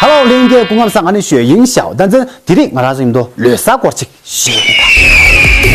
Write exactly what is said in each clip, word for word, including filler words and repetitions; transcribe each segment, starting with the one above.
ཨོ་ལྷན་རྒྱས་སྐུ་ཁམས་བཟང་། ང་ནི་ཞོ་ཡིན་ཤག་ད་འཛིན་དེ་རིང་ང་རང་ཚོ་ཡིན་དོ་ལོ་གསར་སྐོར་ཅིག་ཞུས་ཡིན་ད།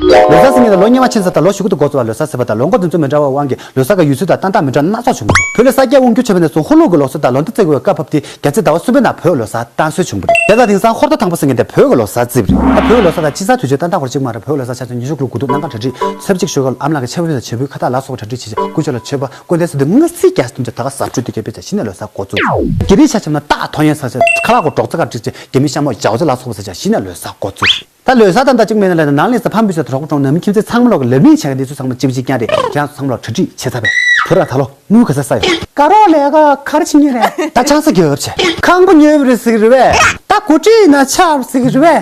ལོ་གསར་ཟེར་མཁན་དེ་ལོ་སྔོན་མ་ཕྱིན་ཚར་དང་ལོ་གཞུག་གུ་དུ་འགོ་ཚུགས་པ། ལོ་གསར་ཟེར་བ་དང་ལོ་འགོ་དེ་ཚོ་མི་འདྲ་བའི་དབང་གིས་ལོ་གསར་གྱི་ཡུལ་ཚུལ་དང་གཏན་གཏན་མི་འདྲ་སྣ་ཚོགས་བྱུང་གི་རེད། བོད་ལ་ས་སྐྱ་དབང་སྒྱུར་བྱས་པ་ནས་བཟུང་ཧོ་ལུག་གི་ལོ་གསར་དང་ལོ་འདི་བརྩི་དགོས་པའི་སྐབས་བབ་དེ་རྒྱ་ཚེས་ཟླ་བ་གསུམ་པའི་ནང་བོད་ལོ་གསར་གཏན་སྲོལ་བྱུང་བ་རེད། དེ་དང་དེང་སང་ཧོར་ཟླ་དང་པོ་ཟེར་མཁན་དེ་བོད་ཀྱི་ལོ་གསར་བརྩིས་པ་རེད། ད་བོད་ཀྱི་ལོ་གསར་དང་དཔྱིད་གསར་དུས་ཆེན་གཏན་གཏན་ཁོ་རང་གཅིག་མ་རེད། བོད་ལོ་གསར་ཆ་ཚང་ཉི་ཤུ་རྩ་དྲུག་དགུ་ཐུག་གནམ་གང་གྲ་སྒྲིག་ཚེས་པ་གཅིག་ཞོགས་ཀ་ལ་ཨ་མ་ལགས་ཀྱི་ཆར་པ་ཕུལ་དང་བྱེད་པོའི་ཁ་བཏགས་ལ་སོགས་པ་གྲ་སྒྲིག་བྱེད་བྱེད། དཀོན་མཆོག་ལ་མཆོད་པ་སྐུ་འདྲ་ཟེར་དུས་སྔ་ཚིག་རྒྱ་སེ་དུམ་ཆ་ད་ག་ཟབ་ཆོས་དེ་གས་པའི་ཆ་གཞི་ནས་ལོ་གསར་འགོ་བཙུགས། དགེ་རིགས་ཆ་ཆབ་ན་སྟག་ཐོ་ཡན་ས་ཆ་ཁ་ལག་གོ་སྒྲོག་རྩེ་ཁ་སྒྲིག་ཆེ་དགེ་མི་ཤ་མོ་ཇའོ་ཙེ་ལ་སོགས་པ་ས་ཆ་གཞི་ནས་ལོ་གསར་འགོ་བཙུགས། ད་ལོ་གསར་དང་ད་གཅིག་མེད་ན་ལས་ནང་ལས་ས་ཕམ་བུ་ས་གྲོགས་པོ་གྲོང་ནང་མི་ཁྱིམ་མཚེས་ཚང་མ་ལོག་གི་ལབ་གླེང་བྱས་འདི་ཚོ་ཚང་མ་ཅིབ་ཅིབ་ཀྱང་རེད། ཁྱེད་རང་ཚོ་ཚང་མ་ལོག་གྲ་སྒྲིག་བྱེད་ཚར་བས་བུ་ར་ད་ལོ་དངུལ་ག་ས་ས་ཡོད། དགའ་རོགས་ལས་ཀ་གར་ཕྱིན་ནི་རེད། ད་ཆང་ས་རྒྱབ་བྱས་ཁང་པ་ཉོས་པ་རེད་ཟེར་གི་རེད་བས། ད་གོ་སྒྲིག་ན་ཆགས་ཟེར་གི་རེད་བས།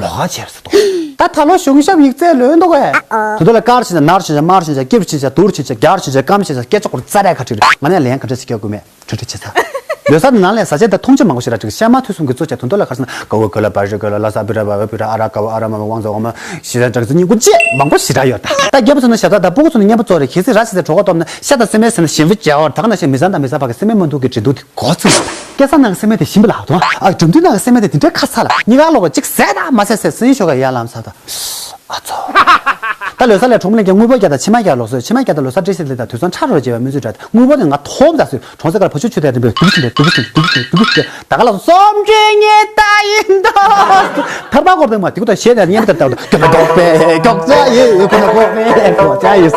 ལོག་ག་བྱས་ཟེར་དོ། ད་ད་ལོ་གཞུང་ཞབས་ཡིག་ཚད་ལོན་འདུག་གས། དུ་དོ་ལ་དཀར་ཕྱིན་ཆ་ནར་ཕྱིན་ཆ་དམར་ཕྱིན་ཆ་སྐྱིབས་ཕྱིན་ཆ་དུར་ཕྱིན་ཆ་རྒྱར་ཕྱིན་ཆ་སྐམ་ཕྱིན་ཆ་སྐད་ཆ་སྐོར་རྩ་རེ་ཁ་ཁྲིད་རེད། ང་ནས་ལན་ག་འདྲ་ཞིག་སྐྱོར་དགོས་མེད། གྲ་སྒྲིག་བྱེད་ཚར། ལོ་གསར་ནང་ལས་ཟ་ཆས་དང་འཐུང་ཆས་མང་པོ་ཞིག་རག་འགྲིག་ཤ་མ་ཐུག་གསུམ་གྱི་གཙོ་ཆེ་དོན་དོ་ལ་ཁར་སོང་ན་ག་བོ་ག་ལ་པ་རི་ག་ལ་ལ་ས་པི་ར་པ་བ་པི་ར་ཨ་ར་ཀ་བ་ཨ་ར་མ་མ་ཝང་ཛ་ཝ་མ་ཞི་ར་འདྲ་ཚོ་སྙིང་པོ་ཅེ་མང་པོ་ཞིག་རག་ཡོད་ད། ད་རྒྱབ་ཚོ་ན་ཞབས་ཏག་ད་སྤུ་གུ་ཚོ་ན་སྙན་པོ་ཚོ་རེ་གལ་སྲིད་ར་ཞིག་ཚེ་གྲོགས་གཏོང་ན་ཤ་དང་སེན་མའི་ཟེར་ན་ཞིམ་པོ་ཅེ་བར་ད་ག་ན་ཞིག་མི་ཚང་དང་མི་ཚང་བར་གི་སེན་མའི་མ་འདུག་གི་འབྲི་འདུག་དེ་གོ་ཚུལ། སྐལ་བཟང་ནང་གི་སེན་མའི་དེ་ཞིམ་པོ་ལ་ཧ་དོ་ཨ་འགྲམ་མདུན་ནང་གི་སེན་མའི་དེ་དེ་འདྲའི་ཁ་ཚ་ལ་གཉིས་ཀ་ལོག་གཅིག་ཟས་དང་མ་ཟས་ཟས་སེན་ཤོག་ག་ཡ་ལམ་ས་ད། ཨ་ཚོ། ད་ལོ་གསར་ལས་གྲོང་མི་ལས་ཀྱང་དངུལ་ཕོགས་རྒྱག་དང་ཕྱི་མ་རྒྱག་ལོག་སོད་ཕྱི་མ་རྒྱག་དང་ལོ་གསར་སྤྲེལ་ཟེར་ལས་དང་དུས་སང་ཁྲ་རོ་བྱེད་པ་མི་ཚོད་དྲག་དངུལ་ཕོགས་དེ་ང་ཐོབ་ད་སོད་གྲོང་གསེབ་ཀར་བ་ཆུ་ཆུ་དེ་རིམ་པས་དུ་བུ་ཆུ་དེ་དུ་བུ་ཆུ་དུ་བུ་ཆུ་དུ་བུ་ཆུ་ད་ག་ལ་སོམ་ཆུ་ཉེ་ད་ཡིན་ད། ཐར་པ་སྐོར་དང་མ་དེ་གུ་ད་ཞེས་ནས་ཉན་པ་ལྟར་ལྟར་དུ་གྱོད་པ་གོག་པས་གྱོག་ཅག་ཡིན་གོ་ན་གོག་པས་གོག་ཅག་ཡིན།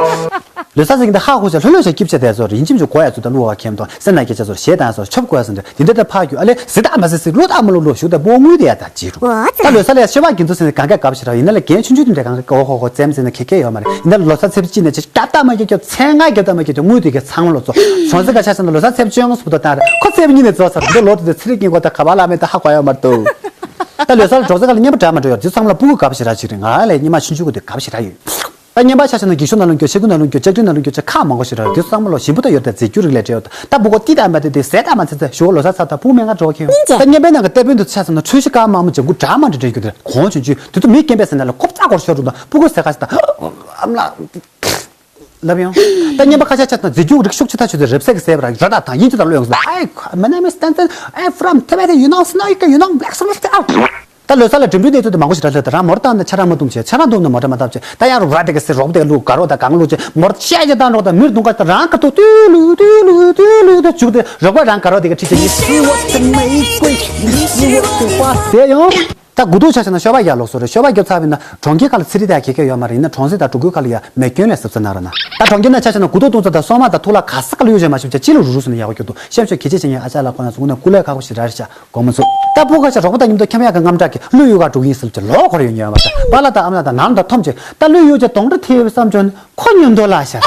ལོ་གསར་ཟེར་གྱི་འདི་ཧ་གོ་ཆ་ལྷོད་ལྷོད་ཆ་སྐྱིབས་ཆ་དེ་ཚོ་རིན་ཆེན་ཆུ་གོ་ཡ་ཚོ་ད་ལུ་བ་ཁེམ་དང་སེ་ན་སྐྱེ་ཆ་ཚོ་ཞེས་དང་ཚོ་ཆོབ་གོ་ཡ་ཟེར་འདྲ་དེ་འདྲ་ད་ཕ་རྒྱུ་ཨ་ལེ་ཟི་ད་མ་ཟི་ཟི་ལུ་ད་མ་ལུ་ལུ་ཞུ་ད་པོ་དངུལ་དེ་ཡ་ད་ཅི་རུ། ད་ལོ་གསར་ལ་ཤེས་པ་རྒྱུན་དུ་ཟེར་ནས་གང་ག་གབ་ཞིག་ར་ཡིན་ན་ལ་རྒན་ཆུང་ཆུང་དེ་འདྲ་གང་ག་གོ་ཧོ་ཧོ་ཙེམ་ཟེར་ན་ཁེ་ཁེ་ཡོད་མ་རེད། ཡིན་ན་ལོ་གསར་ཚེས་གཅིག་ནས་ཆེ་རྒྱབ་ད་མ་རྒྱབ་རྒྱབ་ཚེ་ལྔ་རྒྱབ་ད་མ་རྒྱབ་རྒྱབ་དངུལ་དེ་ག་ཚང་མ་ལོ་ཚོ་གྲོང་གསེབ་ཀ་ཆ་ཆ་ན་ལོ་གསར་ཚེས་བཅོ་ལྔ་སུ་ད་ད་རེད་ཁོ་ཚེས་གཉིས་ནས་རྫོགས་ཚར་འདི་ལོ་དེ་ཚེ་རིག་གི་གོ་ད་ག་བ་ལ་མེད་ད་ཧ་གོ་ཡོད་མ་རེད་དོ། ད་ལོ་གསར་གྲོང་གསེབ་ཀ་ལ་སྙན་པོ་འདྲ་མ་འགྲོ་ཡོད་དེ་ཚང་མ་ལ་སྤུ་གུ་གབ་ཞིག་ར་ཅིག་རེད། ང་ལ་སྙན་མ་ཆུང་ཆུང་གི་དེ་གབ་ཞིག་ར་ཡོད། ད་བརྙན་པར་ཆ་བཞག་ན་འགྱིག་ཤོག་ནང་ལ་འགྱོ་ཤེ་ཁུ་ནང་ལ་འགྱོ་ལྕགས་ཀྲིན་ནང་ལ་འགྱོ་ཆ་ཁག་མང་པོ་ཞིག་རག་དེ་ཚང་མ་ལོ་ཞིམ་པོ་ད་ཡོད་ད་རྫས་འགྱུར་རིགས་ལས་བྲལ་ཡོད་ད། ད་སྤུ་གུ་ཏི་ད་མ་དེ་དེ་ཟས་ད་མ་ཚེ་ཚེ་ཞུ་བ་ལོ་གསར་ཚར་ད་སྤུ་གུ་མེད་ང་འགྲོ་ཁྱེར་ཡོང་ད་བརྙན་པའི་ནང་གི་ལྟ་དཔོན་དུ་ཆ་བཞག་ན་འཁྲུལ་གཞི་དཀར་དམར་མོ་ལྗང་གུ་འདྲ་མ་འདྲ་འདྲ་གྱུར་དེ་གོང་ཆུང་ཆུང་དེ་ཚོ་མི་རྒན་པས་ཟེར་ན་ལ་ཁོབ་ཙག་སྐོར་ཤོར་འགྲོ་ད་སྤུ་གུ་ཟས་ཁ་ཞིག་ད་ཨམ་ལགས། ལབ་ཡོང་། ད་བརྙན་པ་ཁ་ཤས་ཆ་ཚང་རྫས་འགྱུར་རིགས་ཤུགས་ཆེ་ཐག་ཆོད་དེ་རེབ་སད་ཀྱི་ཟས་པ་རང་ར་དང་དབྱིན་ཇི་དང་བློ་ཡོང་སོང་། Hi, my name is Tan Tan. I'm from Tibet. You know, snow, you know, black summer. ད་ལོ་གསར་ལ་འགྲིམ་འགྲུལ་གནས་ཚུལ་དེ་མང་པོ་ཞིག་རག་ལ་ད་རང་མོར་བཏང་ནས་ཆ་ར་མ་བཏུང་བྱས་ཆ་ར་བཏུང་ནས་མོ་ཊ་མ་བཏབ་བྱས་ད་ཡང་རོགས་ར་དེ་ག་སེ་རོགས་དེ་ག་ལུག་དགའ་རོགས་དང་གང་ལུག་བྱས་མོར་ཤ་ཡ་བཏང་རོགས་དང་མིར་བཏུང་ག་ད་རང་ཁ་ཐུག་ཏུ་ལུ་ཏུ་ལུ་ཏུ་ལུ་ད་བཅུག་དེ་རོགས་པ་རང་དགའ་རོགས་དེ་ག་ཁྲིད་བྱས་ཡིན། དེ་ཡང་། ད་དགུ་ཐུག་ཆ་བཞག་ན་ཤོ་བ་རྒྱག་ལོག་སོ་རེད། ཤོ་བ་རྒྱབ་ཚར་བ་ཡིན་ན་གྲོང་ཁྱེར་ཁག་ལ་ཚི་རི་དང་ཁེ་ཁེ་ཡོད་མ་རེད། ཡིན་ན་གྲོང་གསེབ་དང་འབྲོག་ཁུལ་ཁག་ལ་ཡ་མེ་སྐྱོན་ལས་གཟབ་གཟབ་གནང་རོགས་གནང་། ད་གྲོང་ཁྱེར་ན་ཆ་བཞག་ན་དགུ་ཐུག་བཏུང་ཚར་དང་སོ་མ་དང་ཐུག་ལ་ག་ས་ག་ལ་གཡུག་བྱས་མ་ཤེས་བྱས་ཅི་ལ་རུ་རུ་སོང་ན་ཡག་པོ་སྐྱོ་འདུག་ཤེམ་ཤོ་གི་ཅི་བྱེད་ཉན་ཨ་ཅག་ལ་ཁོ་ན་ཚོ་དངོས་གནས་སྐུ་ལས་ཁག་པོ་ཞིག་ར་རེད་ཤག་དགོངས་མ་ཚོམས། ད་ཕོ་ཁ་ཤ་རོགས་པ་དང་མཉམ་དུ་འཁྱམ་ཡག་གི་རྔམ་སྐྲག་གི་གླུ་གཡུག་ག་འགྲོ་གི་ཡིན་ཟེར་ལབ་ཀྱི་ལོག་ཁོ་ར་ཡོད་ཉན་མ་ཤག་པཱ་ལགས་དང་ཨ་མ་ལགས་དང་ནང་ལ་ད་འཐོམ་བྱས་ད་གླུ་གཡུག་བྱས་གདོང་གྲ་ཐེབས་བསམ་བྱུང་། ཁོ་ཉོན་དོ་ལ་ཤ།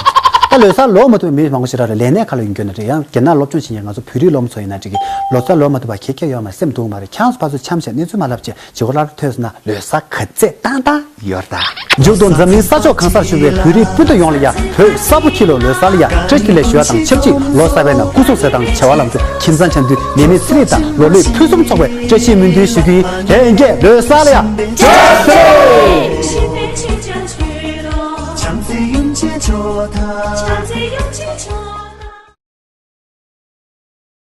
ད་ལོ་གསར་ལོག་མ་ཐུབ་པའི་མི་མང་པོ་ཞིག་ར་རེ་ལས་གནས་ཁ་ལ་ཡོང་རྒྱུ་ན་རེད། ཡང་རྒྱ་ནག་སློབ་སྦྱོང་བྱེད་མཁན་ང་ཚོ་བོད་རིགས་སློབ་མ་ཚོ་ཡིན་ན་འགྲིག་གི། ལོ་གསར་ལོག་མ་ཐུབ་པ་ཁེ་ཁེ་ཡོད་མ་རེད། སེམས་སྡུག་མ་རེད། ཁྱེད་རང་ཚོ་ཕར་ཚུར་འཆམ་བྱས་གནས་ཚུལ་མ་ལབ་བྱས་བྱེད་སྒོ་སླར་ཐོས་སོང་ན་ལོ་གསར་ག་ཚད་བཏང་བཏང་ཡོད་རེད་ད། མཇུག་ཏུ་འཛམ་གླིང་ས་ཕྱོགས་གང་སར་བཞུགས་པའི་བོད་རིགས་སྤུན་ཟླ་ཡོངས་ལ་ཡ་བོད་ས་ཕོ་ཁྱི་ལོ་ལོ་གསར་ལ་ཡ་བཀྲ་ཤིས་བདེ་ལེགས་ཞུ་བ་དང་ཆབས་ཅིག་ལོ་གསར་པའི་ནང་སྐུ་གཟུགས་གསལ་ཐང་བྱ་བ་ལམ་འགྲོ་ཁྱིམ་ཚང་འཆམ་མཐུན་ནད་མེད་ཚེ་རིང་དང་ལོ་ལེགས་ཕུན་སུམ་ཚོགས་པའི་བཀྲ་ཤིས་སྨོན་འདུན་ཞུ་རྒྱུ་ཡིན། ལྷན་རྒྱས་ལོ་གསར་ལ་ཡ་བཀྲ་ཤིས་བདེ་ལེགས།